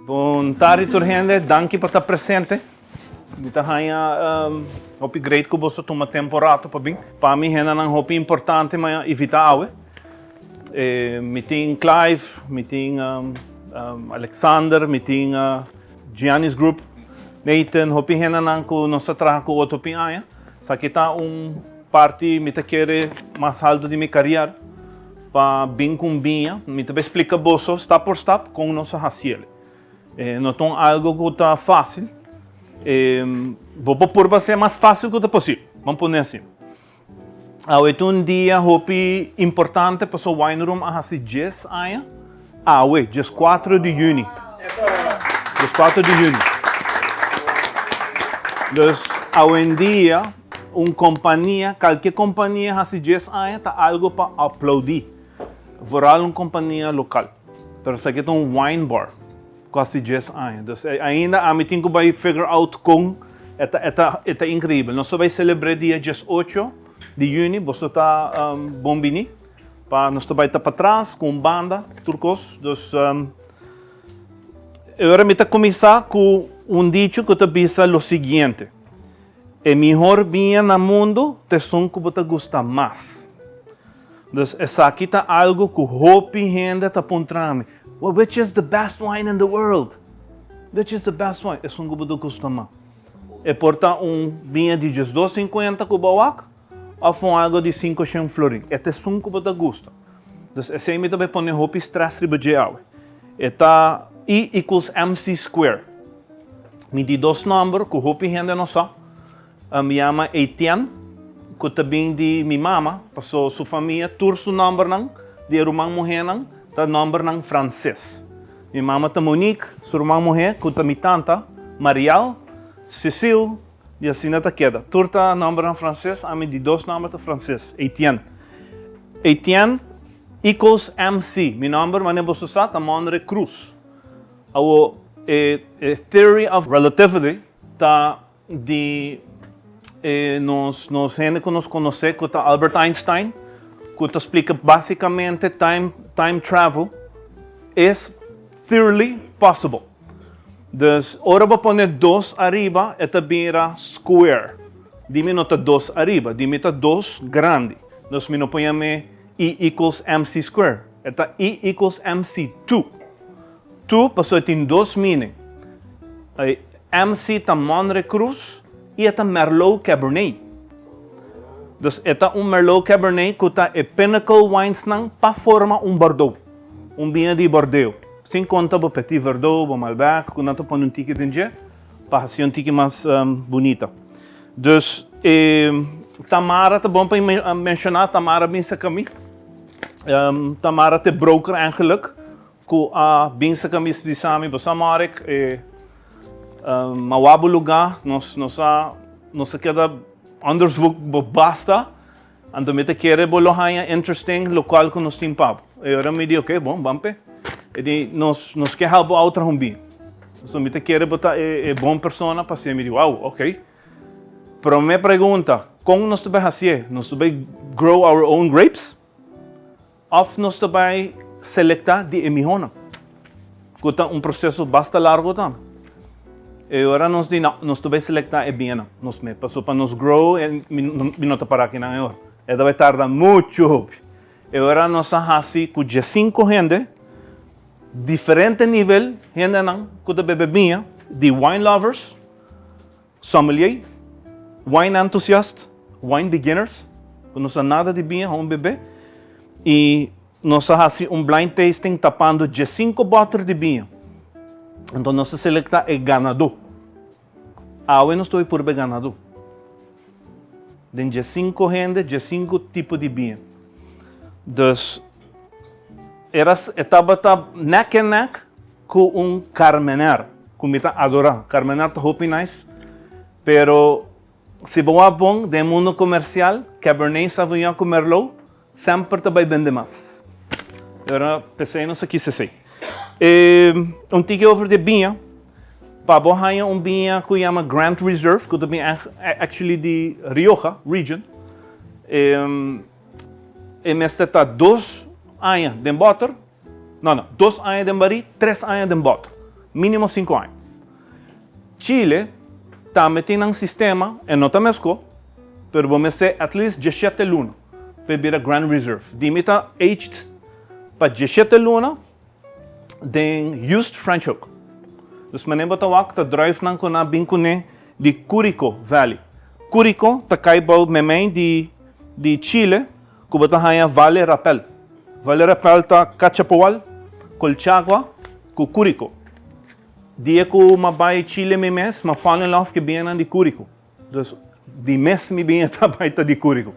Bon tardi tur hende, danki pa ta presente. Mi ta haña hopi great ku boso tuma tempo rato pa bin. Pa mi hendenan hopi importante mi a invita awe. Mi tin Clive, mi tin Alexander, mi tin Giannis Group, Nathan, hopi hendenan ku nos ta traha ku otro hopi aña. Esaki ta un parti mi ta kere mas haltu di mi karier pa bin ku un biña. Mi ta bai splika boso stap por stap kon nos a hasi el. E no ta un algu ku ta fásil. Bo por purba hasié mas fásil ku ta posibel, ban pone asina. Awe ta un dia hopi importante pasobra Wine Room a hasi djes aña awe, djes kuatro di yüni. Djes kuatro di yüni. Dus awendia un kompania, kalke kompania hasi djes aña ta algu pa aplaudí, vooral un kompania lokal. Pero esaki ta un wine bar. Casi dies aña. Dus ainda ami tin cu bay figure out con e ta e ta e ta increibel. Nos ta bay celebre dia diesocho di juni. Boso ta bon bini pa nos ta bay ta patras cu un banda tur cos. Dus e ora mi ta cuminsa cu un dicho cu ta bisa lo siguiente, E mihor biña na mundo ta esun cu bo ta gusta mas. Dus esaki ta algo cu hopi hende ta puntra mi, Well, which is the best wine in the world? Which is the best wine? Esun cu bo ta gusta mas. E por ta un biña di diesdos sinkuenta cu bo wak of un algo di sinkoshen florin. E ta esun cu bo ta gusta. Dus esey mi ta bay pone hopi stress riba dje awe. E ta E equals MC square. Mi di dos nomber cu hopi hende no sa. Mi yama Etienne, ku ta bin di mi mama, paso su famia tur su nòmbernan di e ruman muhénan ta nòmbernan franses. Mi mama ta Monique, su ruman muhé ku ta mi tanta, Marielle, Cecile, i asina ta keda. Tur ta nòmbernan franses, ami di dos nòmber ta franses, Etienne. Etienne equals MC. Mi nòmber, manera boso sa, ta Monre Cruz. Awo, e theory of relativity ta Di e nos nos hende ku nos konosé ku ta Albert Einstein ku ta splika basikamente time time travel is theory possible. Dus ora bo pone dos ariba e ta bira square. Di mi no ta dos ariba, di mi ta dos grandi. Dus mi no por yam'é E equals mc square. E ta E equals mc two. Two pasobra e tin dos meaning. E MC ta Monre Cruz y e ta Merlot Cabernet. Dus e ta un Merlot Cabernet cu ta e pinnacle winesnan pa forma un Bordeaux, un biña di Bordeaux. Sin conta bo Petit Verdot, bo Malbec cu nan ta pone un tiki den dje pa haci un tiki mas bunita. Dus e Tamara ta bon pa menciona, Tamara bin saca mi. Tamara ta e broker eigenlijk. Ku a bin saka mi bisa mi, Boso a Marek, e mawá bo lugá, nos nos a nos a keda onderzoek bo basta, anto mi ta kere bo lo haña interesting lokual ku nos tin pa bo. E ora mi di oke, bon, ban p'e. E di nos nos ke help bo out traha un biña. So mi ta kere bo ta e bon persona pa hasié. Mi di wow, oke. Promé pregunta, kon nos ta bai hasié? Nos ta bai grow our own grapes? Of nos ta bai selektá di e mihónan, ku ta un proseso basta largu tambe. E ora nos di no, nos ta bai selektá e biennan nos mes, pasobra pa nos grow mi no ta para akinan e ora, e ta bai tarda muchu hopi. E ora nos a hasi ku diesinku hende, diferente nivel hendenan ku ta bebe biña, di wine lovers, sommelier, wine enthusiast, wine beginners, ku no sa nada di biña, un bebe, i nos a hasi un blind tasting tapando diesinku bòter di biña. Anto nos a selektá e ganadó. Awe nos ta bai purba e ganadó. Den diesinku hende, diesinku tipo di biña. Dus, era, e tabata nek en nek ku un Carmener, ku mi ta adorá. Carmener ta hopi nice, pero si bo wak bon den mundo komersial, Cabernet Sauvignon ku Merlot semper ta bai bende mas. Pero p'esei nos a kis esei. E un tiki over di biña, pa bo haña un biña ku yama Grand Reserve, ku ta bin actually di Rioja region, e mester ta dos aña den bòter, no no, dos aña den barí, tres aña den bòter, mínimo sinku aña. Chile tambe tin nan sistema, e no ta meskó, pero bo mester at least dieshete luna pa e bira Grand Reserve. Di mi ta aged pa dieshete luna den used French oak. Dus manera bo ta wak ta druifnan ku nan a bin kuné di Curicó Valley. Curicó ta kai bou memei di di Chile ku bo ta haña Valle Rapel. Valle Rapel ta Cachapoal, Colchagua ku Curicó. Dia ku m'a bai Chile mi mes, m'a fall in love ku e biennan di Curicó. Dus di mes mi biña ta bai ta di Curicó.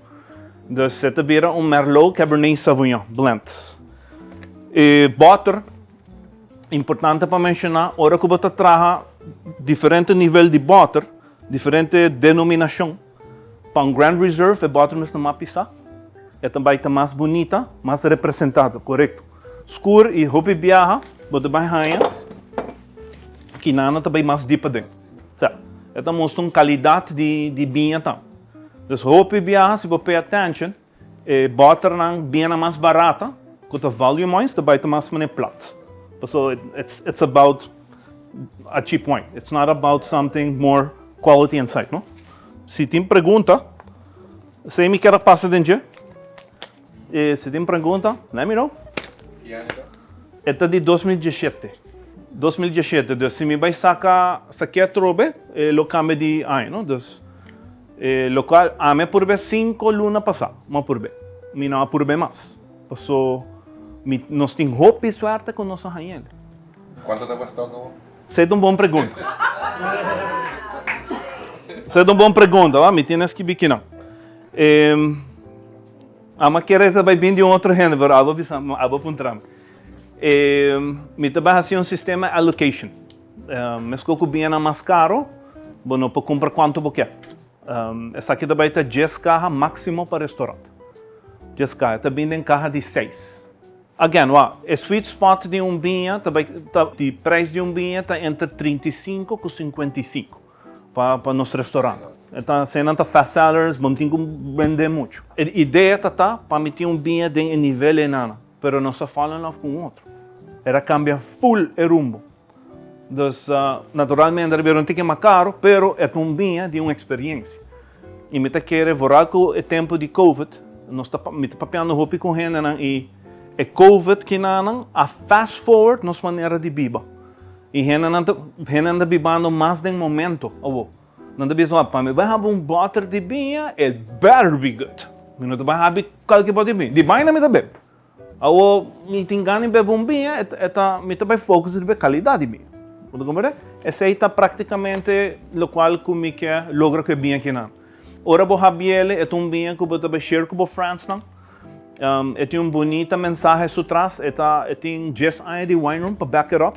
Dus e ta bira un Merlot Cabernet Sauvignon blend. E bòter, importante pa menshoná, ora ku bo ta traha diferente nivel di bòter, diferente denominashon, pa un Grand Reserve e bòter mester mas pisá, e ta bai ta mas bunita, mas representado, korekto. Skur i hopi biaha bo ta bai haña kinana ta bai mas dip aden. Sa, e ta mustra un kalidat di di biña tambe. Dus hopi biaha si bo pay attention e bòternan biñanan mas barata ku ta volume wines ta bai ta mas manera plat. Pasobra it's it's about a cheap wine. It's not about something more quality inside, no? Si tin pregunta, esei mi kier a pasa den dje. E si tin pregunta, let me know. E ta di 2017. 2017, dus si mi bai saka sakia atrobe, e lo kambia di aña, no? Dus, e lokual ami a purbe sinku luna pasá, mi a purbe. Mi no a purbe mas. Paso mi, nos tin hopi suerte ku nos a haña el. Kuantu ta kostó awor? Esei ta un bon pregunta. Esei ta un bon pregunta, wa? Mi tin a skibi kinan. E. Ama kere ta bai bin di un otro hende, pero abo bisa, abo puntra mi. E, mi ta bai hasi un sistema allocation. Meskos ku biñanan mas karo, bo no por kumpra kuantu bo ke. Esaki ta bai ta dies kaha máksimo pa restaurant. Dies kaha, e ta bin den kaha di seis. Again, wak, e sweet spot di un biña ta bai, ta, di prijs di un biña ta entre 35 ku 55. Pa pa nos restaurant. E ta eseinan ta fast sellers, bo no tin ku bende muchu. E idea ta ta pa mi tin un biña den e nivel einan, pero nos a fall in love ku un otro. E ta kambia full e rumbo. Dus naturalmente a bira un tiki mas karo, pero e ta un biña di un eksperiencia. I mi ta kere vooral ku e tempu di covid, nos ta mi ta papiando hopi ku hendenan i e covid kinanan a fast forward nos manera di biba. I hendenan ta hendenan ta bibando mas den momento awo. Nan ta bisa, pa mi bai habi un bòter di biña, it better be good. Mi no ta bai habi kualke bòter di biña. Di baina mi ta bebe. Awo mi tin gana di bebe un biña, e ta mi ta bai focus riba e kalidat di biña. Bo ta komprende? Esei ta praktikamente lokual ku mi ke logra ku e biña kinan. Ora bo habi el, e ta un biña ku bo ta bai share ku bo friendsnan. E tin un bunita mensahe su tras. E ta e tin dies aña di wine room pa back it up.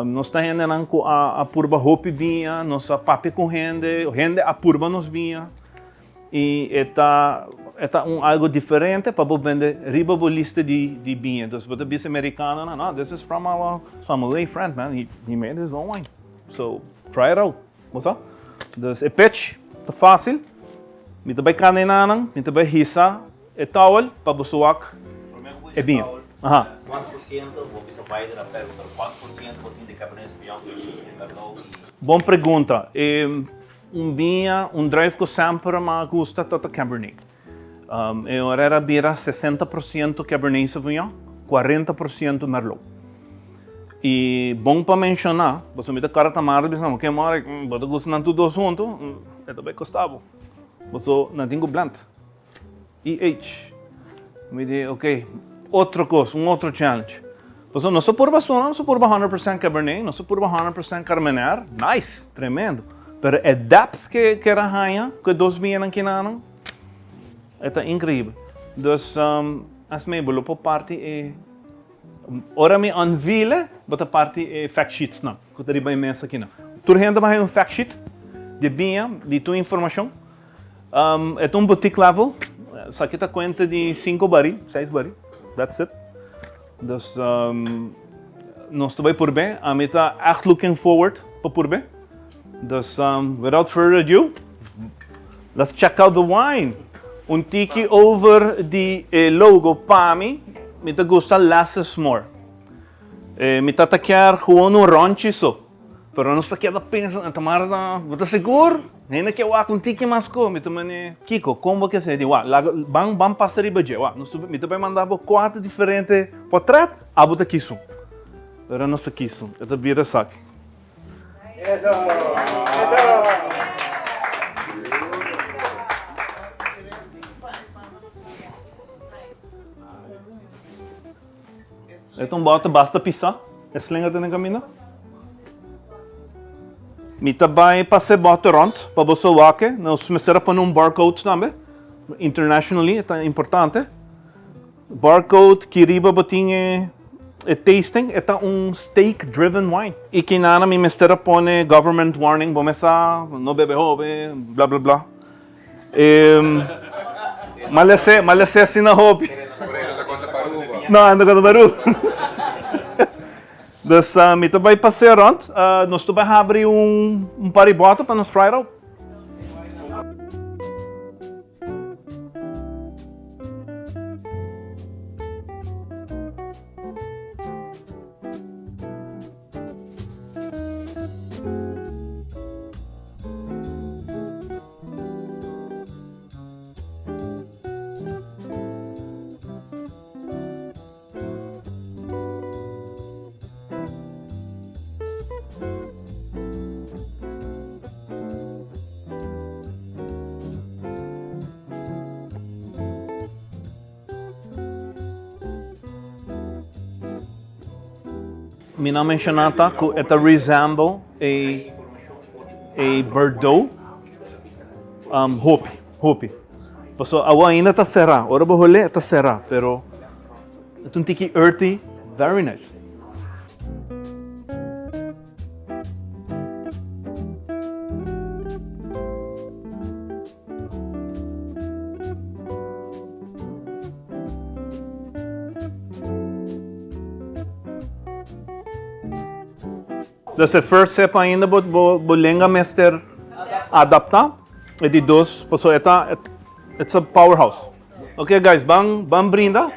Nos ta hendenan ku a a purba hopi biña, nos a papia ku hende, hende a purba nos biña. I e ta e ta un algo diferente pa bo bende riba bo lista di di biña. Dus bo ta bisa e merikanonan, no, this is from our sommelier friend man, he he made his own wine. So try it out. Bo sa? Dus e pitch ta fácil. Mi ta bai kanda e nanan, mi ta bai hisa e towel pa boso wak e biña. Aha. Kuantu por siento bo bisa Biden a pèrdè, pero kuantu por siento bo tin di Cabernet Sauvignon versus e Merlot i. Bon pregunta. E un biña, un druif ku semper mi a gusta ta ta Cabernet. E ora era bira 60 por siento Cabernet Sauvignon, 40 por siento Merlot. I bon pa menshoná, pasobra mi ta kòrda Tamara bisa mi, ke mora bo ta gusta nan tur dos huntu, e ta bai kosta bo. Pasobra nan tin ku blend. EH. Mi di, ok, otro kos, un otro challenge. Pasobra nos ta purba sona, nos ta purba 100% Cabernet, nos ta purba 100% Carmener, nice, tremendo. Pero e depth ke ke era haña ku e dos biñanan kinanan, e ta increíbel. Dus, um, asmei, bo lo por parti e, ora mi unveil e, bo ta parti e fact sheetsnan ku ta riba e mesa akinan. Tur hende ta haña un fact sheet di e biña, di tur informashon. E ta un boutique level. Esaki ta cuenta di cinco bari, seis bari. That's it. Dus nos ta bay purbe. Ami ta echt looking forward pa purbe. Dus without further ado, let's check out the wine. Un tiki over di e logo pa mi, mi ta gusta less is more. Mi ta ta kier gewoon un ronchi so. Pero nos ta keda pensa, ta mara ta, bo ta sigur? Hende ke wak un tiki mas ku mi ta mane, Kiko, kon bo ke senti? Wak, laga, ban, ban pasa riba dje, wak, nos ta, mi ta bai manda bo kuater diferente potret, abo ta kisun. Pero nos ta kisun, e ta bira esaki. Eso! Eso! E ta un bòter basta pisá. E slinger ta den kaminda. Mi ta bai pasa e bòter rònt pa boso wak. Nos mester a pone un barcode tambe. Internationally e ta importante. Barcode ki riba bo tin e e tasting. E ta un steak driven wine. I kinana mi mester a pone government warning. Bo mester no bebe hopi, bla bla bla. Malesé, malesé asina hopi. No, ando konta pa Aruba. Dus mi ta bai pasea rond. Nos ta bai habri un un par di bòter pa nos try it out. Mi no a menciona ta cu e ta resemble e e Bordeaux um, hopi, hopi. Paso awo ainda ta cerra, ora bo hole e ta cerra, pero e ta un tiki earthy, very nice. Dus e first sip ainda bo, bo, bo lenga mester adapta. E di dos, paso e ta, it's a powerhouse. Ok guys, ban, ban brinda.